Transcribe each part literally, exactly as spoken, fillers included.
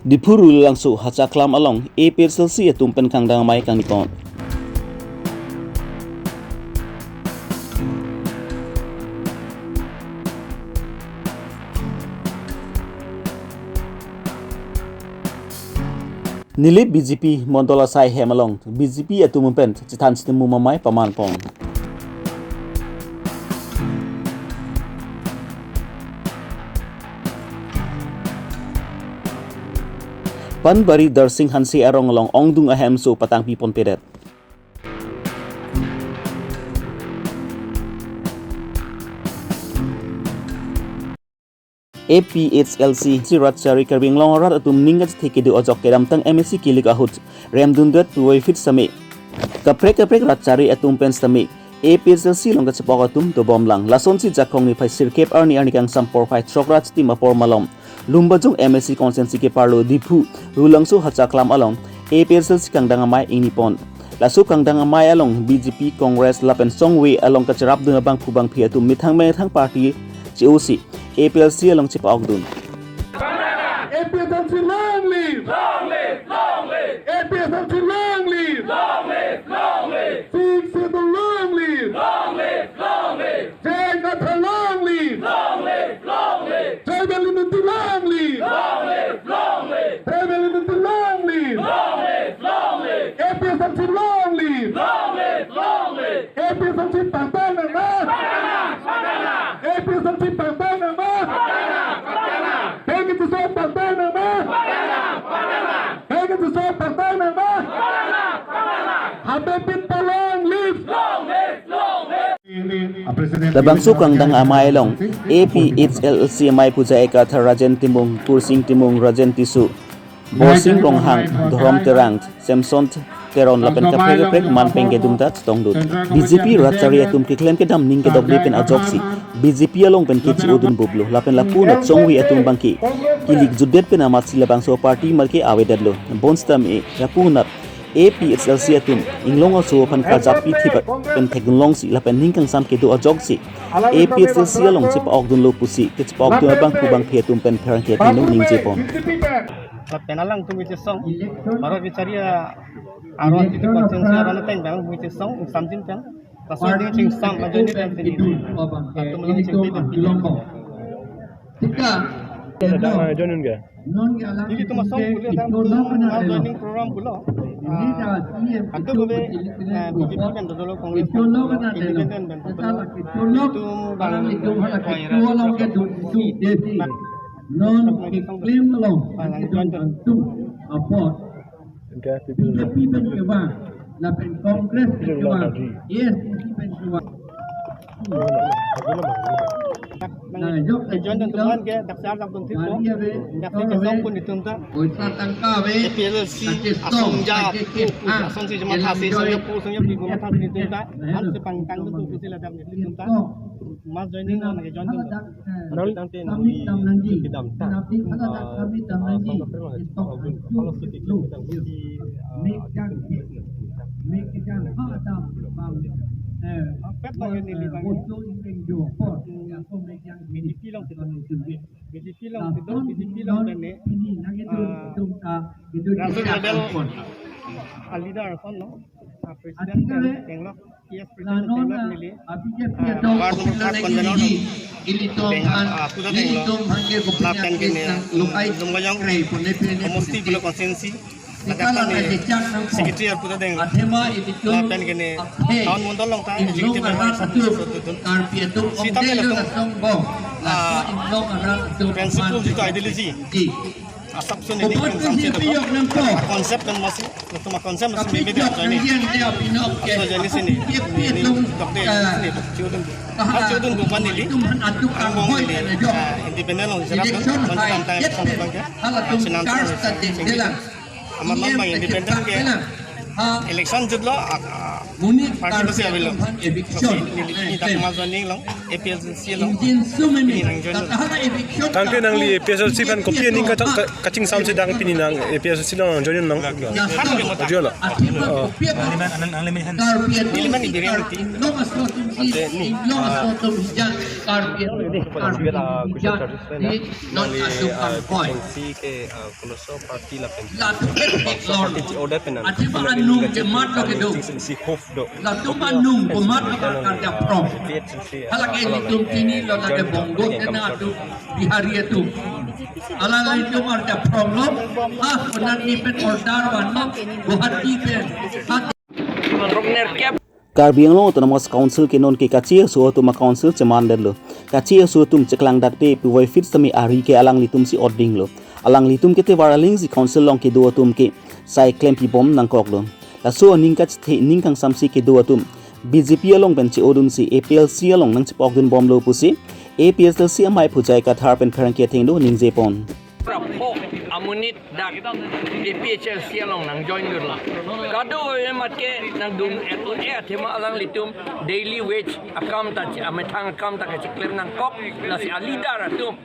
Diphu Rulangso Hachaklam along A P H L C atum pen kangdang amei kangni pon. Nilip B J P Mondol asai hem along B J P atum pen chethan chitimum amei paman pon. Panbari Darsing Hanse arong along ongdung ahemso patangpi ponpedet. A P H L C si Ratchari Karbi Anglong arat atum ning kachethe kedo ajok kedamtang M A C kilik ahut remdundet puvoiphit same kaprek kaprek Ratchari atum pen sitame A P H L C along kachepok atum dobomlang. Lasonsi Jakong niphai sirkep arni arni kangsam porphai throk Rajti apor malom Lumbajong M A C constituency keparlo Diphu Rulangso Hachaklam along A P H L C kangdang amei ingni pon. Laso kangdang amei along B J P, Congress lapen songve along kacherapdun abangphu bangphi atum methang methang party che-osi A P H L C along chepa-okdun. A P H L C long live! Long live! Long live! A P H L C long live! Long live! Long live! Sixth Schedule long live! Long live! Long live! J I Kathar long live! Long live! Long live! Tribal unity long live! Long live! Long live! Tribal unity long live! Long live! Long live! A P H L C long live! Long live! Long live! A P H L C pangdang nangma! Pangdang! Pangdang! A P H L C pangdang nangma! Pangdang! Pangdang! Pengen tiso pangdang nangma! Pangdang! Pangdang! Pengen tiso pangdang nangma! Pangdang! Pangdang! Habibie Paul long live! Long live! Long live! Labangso kangdang amei along A P H L C amei pu J I Kathar, Rajen Timung, Kursing Timung, Rajen Tisso, Borsing Ronghang, Dhorom Terang, Samson Teron lapen kaprek kaprek man pengkedum ta chetongdun. B J P Ratchari atum keklem kedam ning kedokde pen ajoksi B J P along pen keche-odun bublo lapen lapu anat songve atum abangke kilik jutdet pen amatsi labangso party marke avedetlo. Bonsitame lapu anat A P H L C atum inglong aso aphan kajappi thip pen thekdunlongsi lapen ning kangsam kedo ajoksi A P H L C along chepa-okdunlo pusi kachepa-okdun abangphu bangphi atum pen pherangke atum ningje pon. Lapen alangtum kechesong, Bharat Vichari aron, T T constituency aron ateng abang kechesong, ingsamjin pen. Laso ding chingsam ajoine pen pini. Latum along chingki pen pini. Tika. Join ke? Nelitum asong pule alam, ah, joining program pulo. Ah, atu bebe, eh, B J P pen dodolo, Congress pen dodolo, independent pen dodolo. Itum bang, non keklaim along, itum antum apot. B J P pen kevang, lapen Congress pen kevang, A I C C pen kevang. Nah, jok ke join dan teman ke, dak siar dak tuntit ko. Dak ke song pun itum ta. Poisa tangka ave. A P H L C asong ja, asong si jema thasi, asong ja pu, asong ja pu, jema thasi itum ta. An sepangtang tu pusi ladam itum ta. Mass joining on ke join dan. Nang tangte nang di kedam ta. Ah, ah, song kaprek lang, song kaprek lang. Kalau sudah kita bilang, si, ah, pet lagi ni, eh, bang. B J P along, B J P along, B J P along, ah, national level, ah, leader kon, no? Ah, president kan, tenglok. Yes, president, tenglok neli. Ah, ward number five convener, ilitum, ah, puta tenglok. Lapen kene, Lumbajong, homosti pulo constituency. Ladak kami secretary puta tenglok. Lapen kene town mondol along ta executive member sitame latum ah, principle jitu ideology. Asap sun ini kan samsi tu concept dan masih, latum concept masih bebe dia join ni. Asal join ni sini, ini doktor sini, ciudun. Ciudun bukan ini, angbong ini, ah, independent along serap kan, macam tentang yang sama bangke. Sinan sini, amat lambang independent ke election jutlo, ah, ah, Monit Karbi atum aphan eviction. Ini dak ma joining long, A P H L C long. Injin sum ini. Ini nang join. Tata hala eviction. Tangte nangli A P H L C aphan kopi aning kachak-, ka-, kachingsamsi dak pini nang A P H L C along nang join nang. Ajo la. Athema kopi aning. Karbi atum, Karbi atum, Inglong aso atum, Inglong aso atum hijan, Karbi atum, Karbi atum hijan. Ini non atum Karbi. Latum ke pik lor. Athema anung ke mat lo kedo. Latum anung ke mat lo karja phrong. Hala ke ilitum chinilo, lake Bongo Sena atum, Bihari atum. Hala ilitum karja phrong lo. Ah, konat ni pen order vanlo, Guwahati pen. Ah, Karbi Anglong Autonomous Council ke non ke kacheso atum a-council chemandetlo. Kacheso atum cheklang dakde puvoiphit sitame ari ke alanglitum si odinglo. Alanglitum ke tovar alingsi council along kedo atum ke sai klempibom nangkoklo. Laso aning kachethe aning kangsamsi kedo atum B J P along pen che-odunsi A P H L C along nangchepokdunbomlo pusi A P H L C amei Pu J I Kathar pen pherangke athengno ningjepon. Rapho amonit dak A P H L C along nang join dunlo. Kadokave amat ke nangdun et un e athema alanglitum daily wage akam ta che-, amethang akam ta kacheklem nangkok, lasi a-leader atum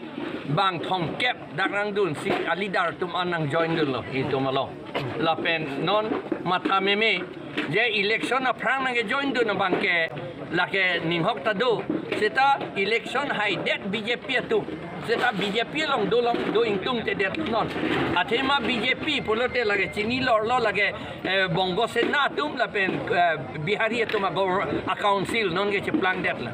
bang thomkep dak nangdunsi a-leader atum an nang join dunlo itum along. Lapen non matha meme je election aphrang nangke join dun abang ke lake ninghok ta do. Seta election haidet B J P atum. Seta B J P along dolong do ingtungtedet non. Athema B J P pulote lake chini lorlo lake, eh, Bongo Sena atum lapen, eh, Bihari atum a-gov-, a-council nonke cheplangdetlo.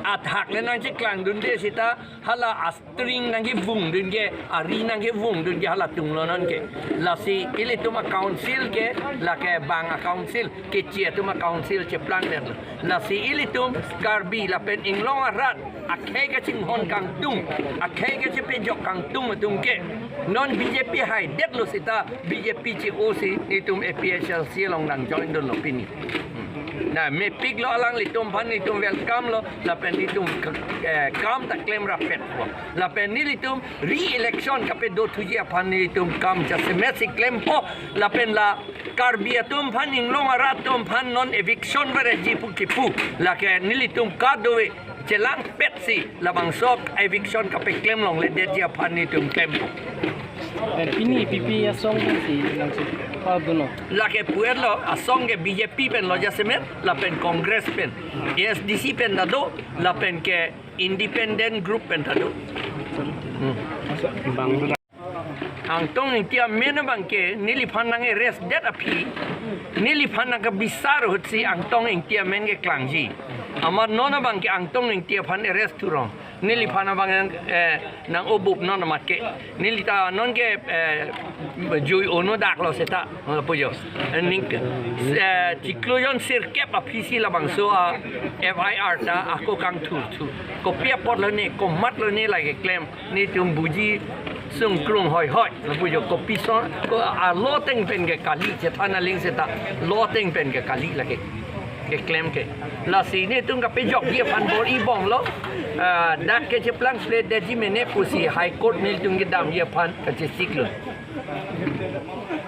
Athak le nangcheklangdunde seta hala a-string nangkevungdun ke, ari nangkevungdun ke halatumlo nonke. Lasi ilitum a-council ke lake bang a-council, keche atum a-council cheplangdetlo. Lasi ilitum Karbi lapen Inglong arat akhei kachinghon kangtung, akhei kachepejok kangtung atum ke non B J P haidetlo seta B J P che-osi itum A P H L C along nang join dunlo pini. Hmm. Na mepiklo, alanglitum aphan itum welcome lo, lapen itum ke-, eh, kam ta klem rapetpo. Lapen nelitum re-election kapedothuji aphan nelitum kam jasemetsi klempo, lapen la Karbi atum aphan, Inglong arat atum aphan non eviction vereji pu kipu. Lake nelitum kadokave chelangpetsi labangso eviction kapeklem longledetji aphan nelitum klempo. Eh, pini P P asong si nangsi pa dunlo. Lake pu-etlo, asong ke B J P penlo jasemet, lapen Congress pen, A S D C pen ta do, lapen ke independent group pen ta do. Hmm. Bang Angtong Ingti amen abang ke neliphan nang-arrest det aphi, neliphan nangkebisar ahutsi Angtong Ingti amen keklangji. Amat non abang ke Angtong Ingti aphan arrest thurong. Neliphan abang nang, eh, nang-obup non amat ke. Neli ta nonke, eh, jui ono daklo seta. Lapu jo. Ning, eh, chiklo jon sirkep aphisi labangso a-F I R ta ako kangthurthu. Kopi apotlo ne, komatlo ne lake klem. Nelitum buji sungkrung hoihoi. Lapu jo, kopi ason, ko a-law ateng pen ke kali, chethan aling seta law ateng pen ke kali lake keklem ke. Lasi nelitum kapejokji aphan bor-ibomlo. Ah, dak ke cheplangpledetji mene pusi High Court nelitum kedamji aphan kachesiklo.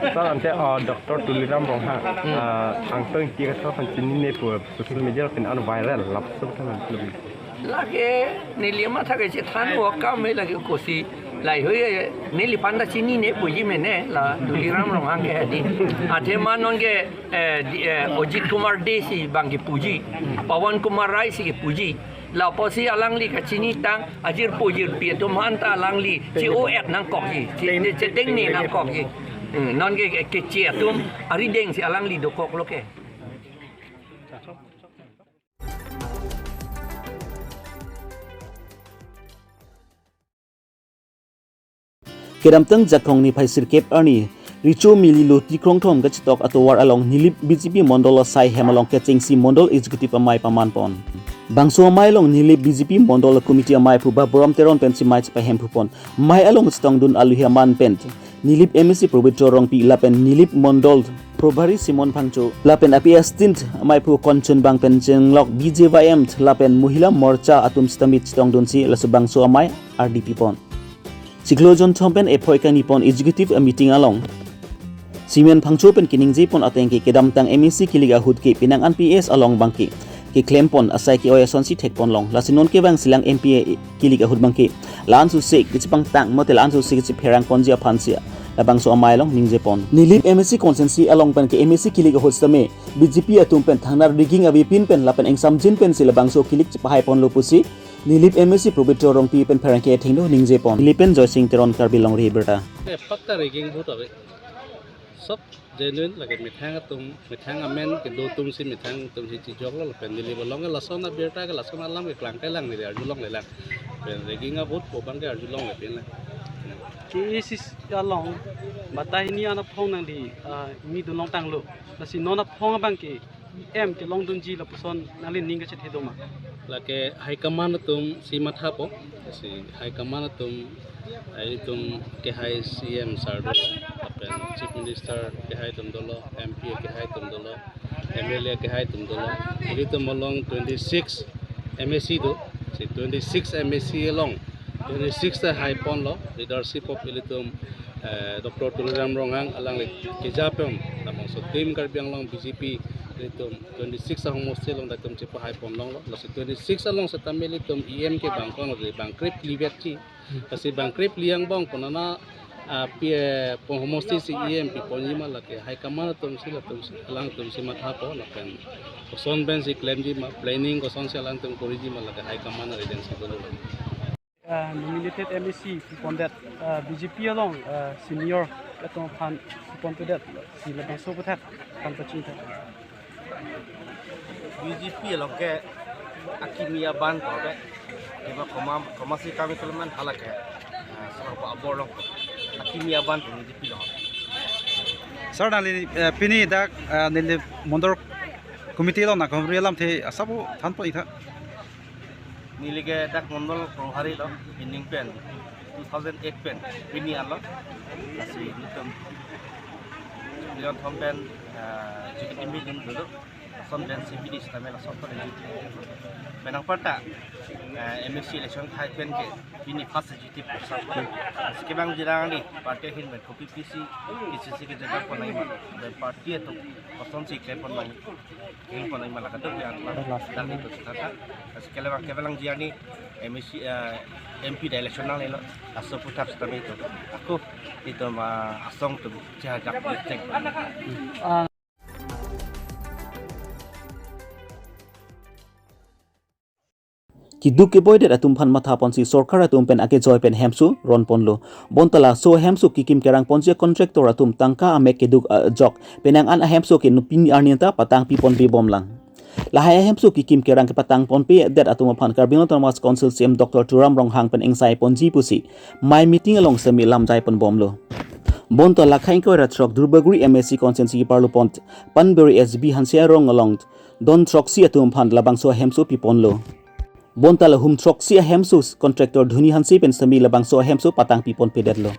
Sir, ante, ah, Doctor Tuliram Ronghang, Hmm. ah, Angtong Ingti Kathar aphan chinine pu social media pen an viral, lapuson than an. Lake neli matha kachethan o kam he lake kosi lahei hui neliphan ta chinine puji mene la Tuliram Ronghang ke hadi. Athema nonke, eh, di, eh, Ajit Kumar Dey si bang kepuji, Pawan Kumar Rai si kepuji. Lapusi alangli kachinitang ajirpo jirpi atum aphan ta alangli che-o-et nangkokji, che, che, chetengne nangkokji. Hmm, nonke, ke, keche atum arideng si alangli dokoklo ke. Kedamtang Jakhong niphai sirkep arni, Richo Mili Loti Krongthom kachetok atovar along Nilip B J P mondol asai hem along kechengsi mondol executive amei pamanpon. Bangso amei along Nilip B J P mondol committee amei Pu Baburam Teron pensi mei chepahemphupon. Mei along chetongdun aluhi aman pen Nilip M A C Pabitra Rongpi lapen Nilip mondol Probhari Simon Phangcho lapen A P S tin amei Pu Konchun Bang pen chenglok B J Y M lapen Mohila Morcha atum sitame chetongdunsi laso bangso amei ardi pipon. Chiklo jonthom pen ephoi kangnipon executive meeting along Simeon Phangcho pen keningjepon ateng ke kedamtang M A C kilik ahut ke penang an P S along abangke keklempon asai ke-oi asonsi thekponlong. Lasi non kevang silang M P kilik ahut abangke la-an suse kachepangtang mate la-an suse kachepherangponji aphansi labangso amei along ningjepon. Nilip M A C constituency along pen ke M A C kilik ahut sitame B J P atum pen thangnar rigging avepin pen lapen ingsamjin pensi labangso kilik chepahaiponlo pusi Nilip M A C Pobitro Rongpi pen pherangke athengno ningjepon. Nilip pen Joysing Teron, Karbi Longri Abirta. Eh, pakka rigging vote ave. Sob genuine, lake methang atum, methang amen kedo atumsi methang atumsi chijoklo lapen neli bolong ke lason abirta ke lason alam ke klangklelang, neli arjulonglelang. Pen rigging avote pu abangke arjulonglepinlang. K A C C along matha hini an aphong nangli, ah, ingni dunlongtanglo. Lasi non aphong abangke E M kelongdunji lapuson nangli ning kachethe do ma? Lake high command atumsi mathapo, si high command atum, eh, itum kehai C M sir do, lapen Chief Minister kehai atum dolo, M P kehai atum dolo, M L A kehai atum dolo. Ilitum along twenty-six M A C do, si twenty-six M A C along twenty-six ta haiponlo, leadership of ilitum, eh, Doctor Tuliram Ronghang alangli keja pen labangso Team Karbi Anglong B J P ilitum twenty-six ahomosti along datum chepahaiponlonglo. Lasi twenty-six along setame ilitum E M ke bangkong ri bangkrep livet chi. Lasi bangkrep liang bang konana, ah, pi, eh, pon homosti si E M piponji ma lake high command atumsi latumsi alangtumsi mathapo lapen koson pensi klemji ma, planning kosonsi alangtum koriji ma lake high command arideng si dolo. Ah, nominated M A C pipondet, ah, B J P along, ah, senior atum aphan piponpedet, si labangso aputhak aphan pachini tha. B J P along ke akimi aban ko ke, eba koma, koma si kami kelemen halake, ah, soal ko abor along akimi aban ko B J P along. Sir, nangli, eh, pini dak, eh, neli mondol committee along nangkehumri alamthe asap thanpo ik tha. Neli ke dak mondol kronghari lo, pining pen two thousand eight pen pini alo. Lasi nelitum nelitum thom pen, ah, J K T M dun dolo. Lason pen C P D setame lason pen J K T M. Penang parta, ah, M A C election thai pen ke pini first J K T M. Lasi kevang jirang ni party ahin pen kopi pisi, K C C ke jaga pon nai ma. Dan party atum kosonsi klepon nai. Ingpon nai ma lake dok ya, dan itu tata. Lasi kevang, kevang jirang ni M A C, eh, M P da election nanglelo, laso aputhak setame itum. Ako itum, ah, asong atum chehajak cek. Keduk keboidet atum aphan mathaponsi sorkar atum pen akejoi pen hemso ronponlo. Bonta laso hemso kekim kerangponji contractor atum tangka amek keduk ajok penang an ahemso ke nupini arni ta patangpiponpebomlang. Lahai ahemso kekim kerang kepatangponpedet atum aphan Karbi Anglong Autonomous Council C E M Doctor Tuliram Ronghang pen ingsaiponji pusi mei meeting along semi lamjaiponbomlo. Bonta lakha ingkoi ra throk Duarbagori M A C constituency keparlopon Panberi S B Hanse arong along don throksi atum aphan labangso ahemso piponlo. Bonta lahum throksi ahemso contractor Dhoni Hanse pen semi labangso ahemso patangpiponpedetlo.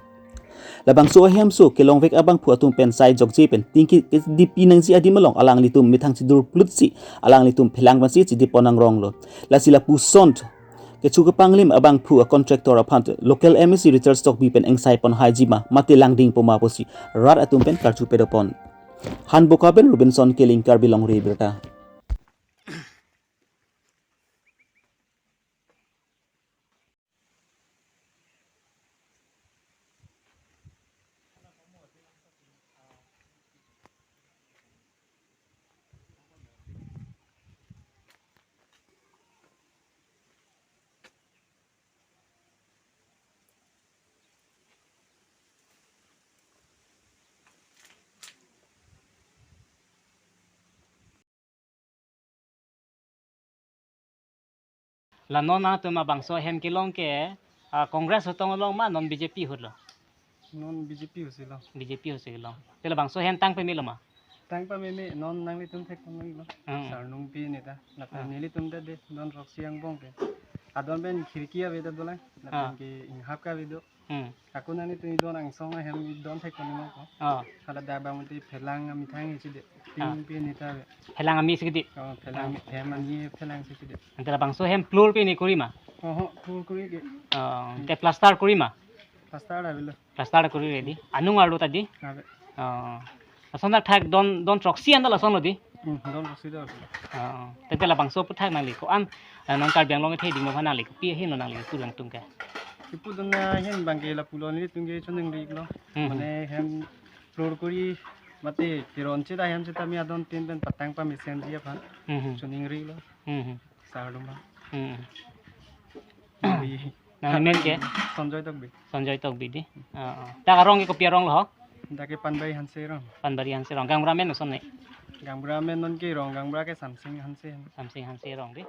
Labangso ahemso kelongvek abangphu atum pen sai jokje pen tingki D P nangji adim along alanglitum methang chidur plutsi alanglitum phelang vansi chidipon nangronglo. Lasi lapuson kechu kepanglim abangphu a contractor aphan local M A C Richard Tokbi pen ingsaipon haiji ma mate langdingpo ma pusi rat atum pen karchu pedopon. Hanboka pen Robinson Killing, Karbi Longri Abirta. La non atum abangso ahem kelong ke, ah, Congress ahut along ma non B J P ahut lo? Non B J P ahutsi lo. B J P ahutsi lo. Te labangso ahem tang pemelo ma? Tang pameme, non nanglitum thekponlo. Hmm. Sarnung pi neta. Lapen, ah, nelitum ta de don throksi angbong ke. Adon pen khirki avedet dolang. Lapen, ah, ke inghap ke ave do. Hmm. Ako nanglitum idon angsong ahem idon thekponlo ko. Oh. Hala dak bang mati phelang amethang isi de. Ah. Ping pin neta ave. Phelang ami isi kedi? Oh, phelang, ah, hem ani phelang isi kedi. Ante labangso ahem floor pini kori ma? Oh, floor kori ke. Oh, hmm, te plaster kori ma? Plaster avelo. Plaster kori ready. Anung arlo ta di? Ave. Oh. Lason thakthak don don throksi an ta lason lo di. Hmm, don throksi ta lason. Oh, tete labangso aphuthak nangli ko-an, eh, non Karbi Anglong kethe dingno aphan nangli kopi ahin lo nangli kepu dun atum ke. Kepu dun ahin abang ke lapulo nelitum ke choningri lo. Hmm. Mane hem floor kori mate teron cheda hem seta mi adon tin pen patang pamesenji aphan. Hmm. Choningri lo. Hmm. Sar doma. Hmm. Nangli amen ke? Sanjoy Tokbi. Sanjoy Tokbi di. Oh, oh. Dak arong ke kopi arong lo ho? Dak ke Panbari Hanse arong. Panbari Hanse arong. Gaonbura amen ason ne? Gaonbura amen non ke arong, gaonbura ke Samsing Hanse. Samsing Hanse arong di.